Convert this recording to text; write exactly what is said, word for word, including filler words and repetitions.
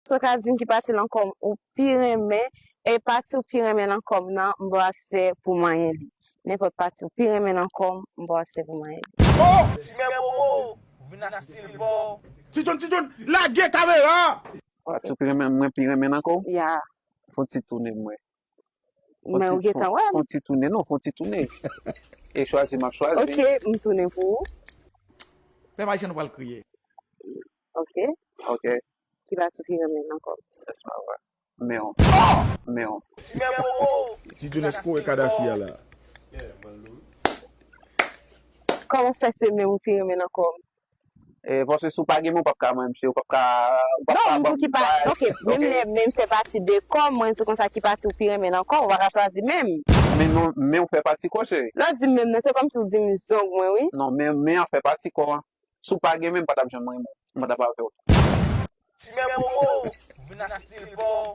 Si w ka di m ki pati nan kò m ou pi renmen, e pati ou pi renmen nan kò m nan, m ba w aksè pou manyen li. Nenpòt pati ou pi renmen nan kò m, m ba w aksè pou manyen li. Oh! Ti John, Ti John, lage kamera! Pati ou pi renmen, mwen pi renmen nan kò w? Ya, Fon ti tounen mwen. men ou gentan wè m. Fon ti tounen, non, fon ti tounen. E chwazi, m ap chwazi. Ok, m tounen pou ou. Pèp Ayisyen nou pral kriye. Ok, Ok. ki pati ou pi renmen nan kò m? That's my word. Men w. Men w. Ti John, èske w wè Kadhafi a la? Kòman w fè se men m ou pi renmen nan kò m? E paske si w pa gen men, w p ap ka manyen misye, w p ap ka. W p ap Non, ka m ban di ki pati, ok, menm lè men m fè pati de kò m, mwen di konsa ki pati ou pi renmen nan kò m, ou pa ka chwazi men m. Men non, men w fè pati kò, cheri. Lè w di m men m nan, se kòmsi w di m zong mwen, wi. Non, men men an fè pati kò an. Si w pa gen men, m pa t ap janm renmen w. M pa t ap avè w. Ti men Momo, vin ak stil pa w.